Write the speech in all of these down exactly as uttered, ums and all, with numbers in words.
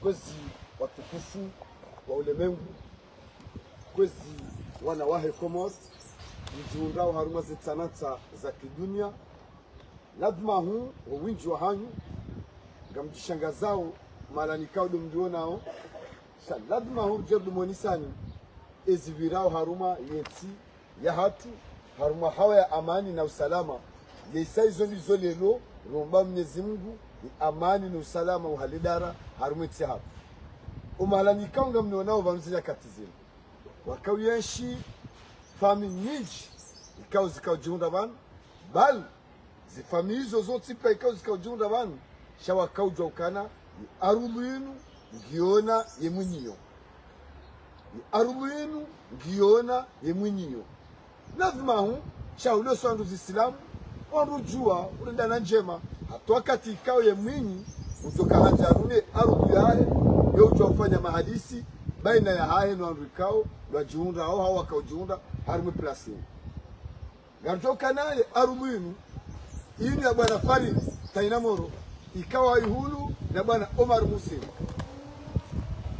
Kwezi watukufu wa ulemengu, kwezi wana wahe Komori, mdjihundrao harumwa ze tsanantsa za kidunia. Ladhima hu wo windji wahanyu, ngamdjishangazao, mahala nikao ndo mlionao. Sha ladhima hu mdje mdumwonisani ezipvirao harumwa yentsi yahatru, harumwa hawa ya amani na usalama. Yesa izo ndizo leo, romba Mwenyezi Mungu, ni amani na usalama uhale dara harumwa entsi yahatru. Omahala nikao ngamnionao pvanu ze nyakati zinu, wakao yenshi famiyi nyindji, ikao zikao djihundra pvanu, bali ze famiyi izo zontsi pia ikao zikao djihundra pvanu, sha wakao djuwa ukana ye arudhu yinu ngiyona ye mwinyi yo. Ye arudhu yinu ngiyona ye mwinyi yo. Ladhima hu, sha ulio so wandru zisilamu, wandru djuwa, urenda na ndjema, hata wakati ikao ye mwinyi, udjoka handza arumie arudhu yahe, yo udjuwa ufanya mahadisi, baina yahahe no wandru ikao, ndo wadjihundrao, hau wakao djihundra, harumwa ye plasi yinu. Ngaridjo ukana ye arudhu yinu, yinu ya bwana Farid, kayina moro, ikao ihulu na bwana Omar Muhsin.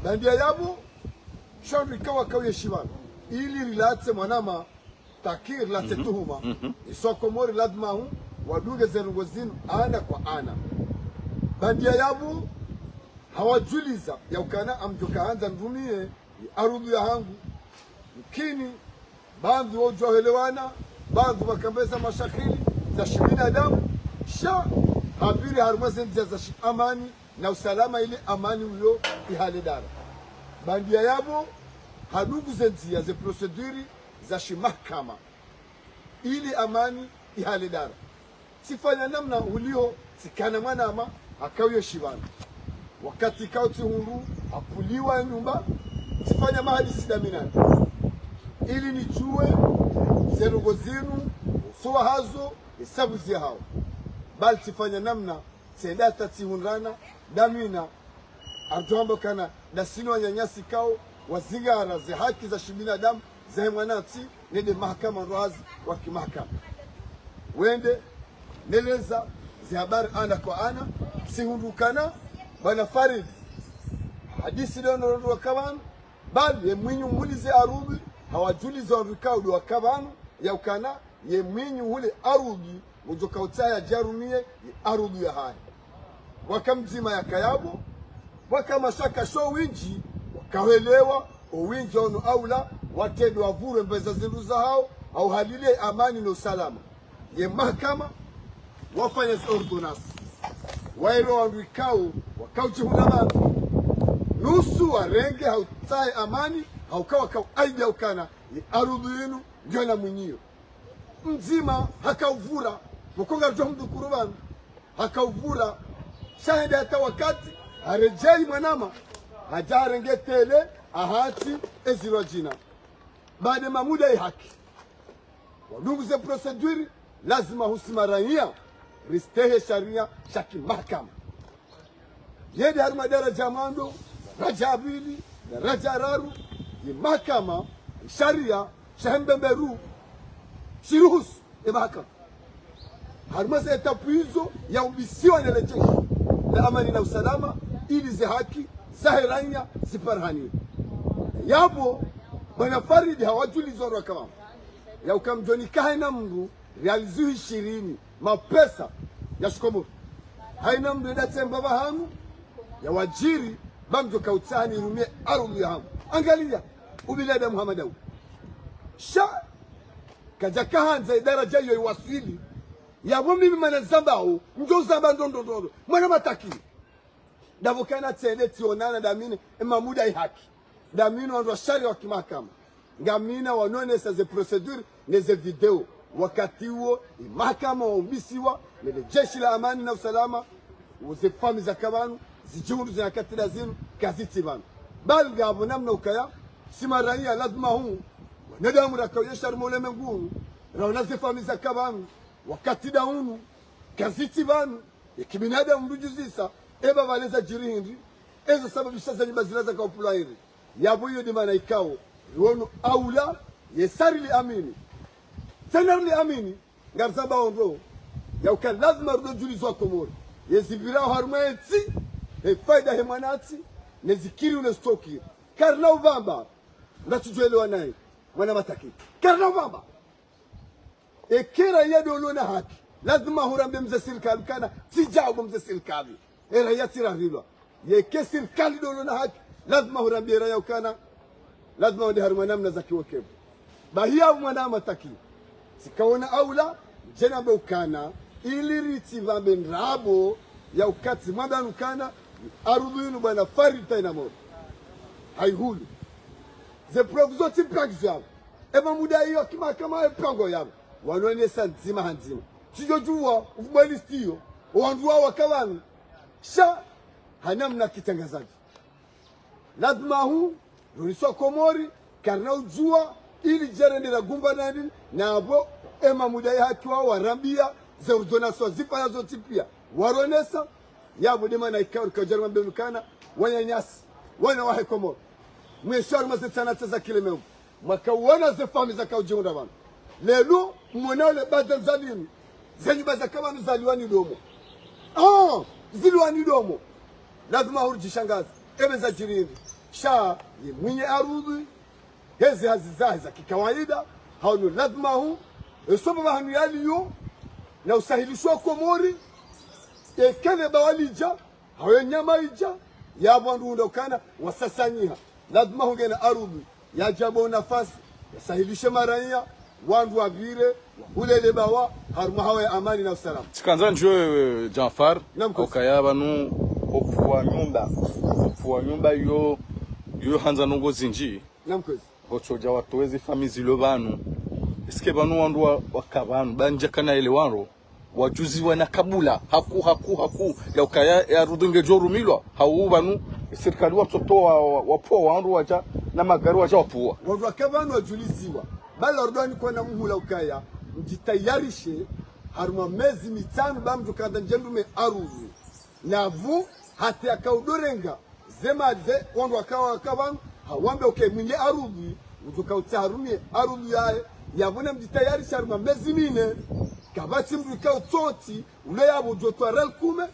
Bandia yapvo, sha wandru ikao wakao yenshi pvanu, ili rilatse mwanama, taki rilatse tuhuma. Iso Komori ladhima hu, wadunge ze ndrongoo zinu, ana kwa ana. Bandia yapvo, hawadjuliza, ya ukana ngamdjoka handza nirumie, ye arudhu yahangu. Mkini, baadhwi wodjuwa helewana, baadhwi wakamba ze mashakili za shibinadamu, sha hapviri harumwa ze ndzia za shi amani na usalama ili amani uyo ihale dara. Bandia yapvo, hadungu ze ndzia ze procédure za shi mahakama, ili amani ihale dara. Tsifanya namna ulio, tsikana mwanama, hakao yenshi pvanu. Wakati ikao tsihundru, hapvuliwa nyumba, tsifanya mahadisi dami nani, ili nidjuwe ze ndrongoo zinu, uso wahazo, esabu ziyahao. Bali tsifanya namna, tsende hata tsihundrana, dami na, ardjo hamba ukana, ndasi no wananyasi ikao, wazingara ze haki za shibinadamu, zahe mwanantsi, nende mahakama ndo hazi wa kimahakama. Wende, neleza, ze habari ana kwa ana, tsihundru ukana, bwana Farid, hadisi ndo ndo ndo wakao pvanu, bali ye mwinyi umulize arudhu, hawadjuliza wandru ikao ndo wakao pvanu, ya ukana, ye mwinyi hule arudhu, ngudjoka utsaha yadje yarumie ye arudhu yahahe. Waka mdzima yaka yapvo, waka mashaka sho windji, wakahelewa, o windji ono aula, watrende wavurwe mbeza zindru zahao, hau halile amani no usalama. Ye mahakama, wafanya ze ordonnance. Waelewa wandru ikao, wakao djihundra pvanu. Nusu warenge, hau tsahe amani, hau ka wakao aidi ya ukana, ye arudhu yinu, ngiyona mwinyi yo. Mdzima hakauvura, mkonga ridjo mdhukuru pvanu, hakauvura, sha hende hata wakati, haredjei mwanama, hadja harenge tele, ahantsi, ezilwa djina. Baada mamuda ye haki. Wadungu ze procédure, lazima hu si maraiya, ristehi sharia, sha kimahakama. Yende harumwa daradja ya mwando, daradja ya pvili, daradja ya raru, ye mahakama, sharia, sha he mbemberu, shiruhusu, ye mahakama. Harumwa ze étape izo, ya ubisiwa ne le jeshi la amani na usalama, ili ze haki, zahe raiya, ziparihaniwe. Yapvo, bwana Farid hawadjuliza wandru wakao pvanu. Ya uka mdjoni ka haina mndru, riali zihwi shirini, mapesa ya shikomori. Haina mndru yende yatsemba pvahanu, yawadjiri, ba mdjoka utsaha nirumie arudhu yahangu. Angalia, ubinadamu hama nda u. Sha, kadjaka handza ye daradja iyo iwaswili. Yapvo mimi mana zambao, ndjo zamba ndo ndo ndo ndo. Mwana matakini. Ndapvo kana tsende tsionana dami ne, e mamuda ye haki. Dami no wandru wa sharia wa kimahakama. Ngamina wanonesa ze procédure ne ze video. Wakati uwo, ye mahakama waubisiwa, ne le jeshi la amani na usalama, wo ze famiyi zakao pvanu, zidjihundru ze nyakati nda zinu, kazitsi pvanu. Bali ngapvo namna ukaya, si maraiya lazima hu, wanadamu rakao yenshi harumwa ulemengu unu, raona ze famiyi zakao pvanu, wakati nda unu, kazitsi pvanu, ye kibinadamu mdru udjuzisa, eba pvale zadjiri hindri, ezo sababisha ze nyumba zila zakao pvulwa hindri. Yapvo iyo nde mana ikao, riwono aula, yesa rili amini. Tsena rili amini, ngarizambao ndo, ya uka lazima rudjo djuliza wakomori. Ye zipvirao harumwa yentsi, he faida he mwanantsi, Ne zikiri ule stokiri. Karina uvamba. Nda tsidjwelewa naye. Mwana mataki. Karina uvamba. Eka raya ndo ulo na haki, lazima hurambe mze sirikali ukana, tsi djabu mze sirikali. E raya tsirarilwa. Yeka sirikali ndo ulo na haki, lazima hurambe raya ukana, lazima wende harumwa namna za kiwekevu. Bahi ya mwana mataki. Tsikaona aula, ndjena mbe ukana, ili ritsi vambe ndrabo, ya ukatsi mwambe anu ukana, arudhu yinu bwana Farid Tainamor. Haihulu. Ze preuves zontsi mpangizo yapvo. Ema muda iyo kimahakama e mpango yapvo. Wanonesa ndzima ha ndzima. Tsidjodjuwa, uvumba listi iyo. Owandru wawo waka pvanu. Sha, ha namna kitrangazadji. Lazima hu, roniswa Komori, karina udjuwa, ili djerendera gumba nani, na apvo, ema muda ya haki wawo warambia, ze ordonnance wazifanya zontsi pia. Waronesa, yapvo ndemana ikao rikao djari mwambe anu ukana, wananyasi, wana wahe Komori. Mwesharu maze tsana tsa za kilemengu. Mwakawona ze famiyi zakaudjihundra pvanu. Leo, mwona ule baza ndzalinu. Ze nyumba zaka pvanu zaliwa ni domo. Ah, ziliwa ni domo. Lazima hurudjishangaza. Ebe zadjiri hindri. Sha, ye mwinyi arudhu. Hezi hazi zahe za kikawaida. Haono lazima hu. Esomba pvahanu yaliyo. Na usahilishwa Komori. Eka le bawa lidja. Hawe nyama idja, yapvo wandru ndo ukana, wasasanyiha. Lazima hungena arudhu, yadje yapvo nafasi, yasahilishe maraya, wandru wapvire, wahule le bawa, harumwa hawa ya amani na usalama. Tsikandza ndjo, eh, Djanfar, Naam, kwezi. Ukaya pvanu, opvuwa nyumba, opvuwa nyumba yo, yo handza ndrongoo zindji. Naam, kwezi. Ngotsodja watowe ze famiyi zilo pvanu. Est-ce que pvanu wandru wa, waka pvanu, bandja kana ele wandru. Wadjuziwa na kabula, haku, haku, haku, ya ukaya, ya arudhu ngedjo rumilwa, hau pvanu, sirikali watsotowa, wa, wapvuwa, wandru wadja, na magari wadja wapvuwa. Wandru waka pvanu wadjuliziwa, bala arudhu wanikwa na muhula ukaya, mdjitayarishe, harumwa mezi mitsanu ba mdjo kandza ndjendrume arudhu. Na pvu, hata yakaudorenga, ze mali ze, wandru waka, waka pvanu, hawambe uke mwinyi arudhu, udjo kautsa harumie arudhu yahe, yapvo na mdjitayarisha harumwa mezi mine, kapvatsi mndru ikao tsotsi, ule yapvo udjo twara likume,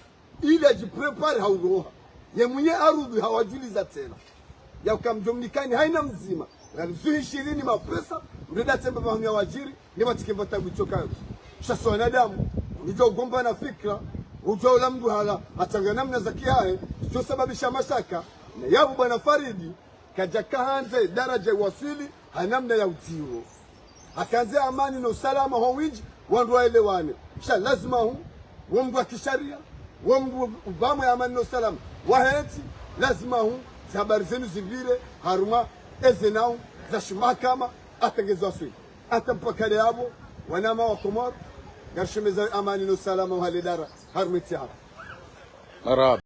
ili adjiprépare hauroha. Ye mwinyi arudhu hawadjuliza tsena. Ya uka mdjo mnikani haina mdzima, ghali zuhi ishirini mapesa, mreda tsemba pvahanu ya wadjiri, ni pvatsike pvatabu itsoka yo. Sha si wanadamu, udjo ugomba na fikra, udjo ula mndru hala, atsanga namna za kihahe, zidjo sababisha mashaka, na yapvo bwana Faridi, kadjaka handze, daraja iwaswili, ha namna ya udziro. Hakandze amani no usalama ho windji, wandru waelewane. Sha lazima hu, wo mndru wa kisharia, wo mndru upvamwe amani no usalama. Wahe ntsi, lazima hu, ze habari zinu zipvire, harumwa, eze nau, za shimahakama, hata ngezwaswili. Hata mpaka le yapvo, wanama wa Komoro, ngarishemeza amani no usalama wa hale dara, harumwa entsi yapvo. Marahaba.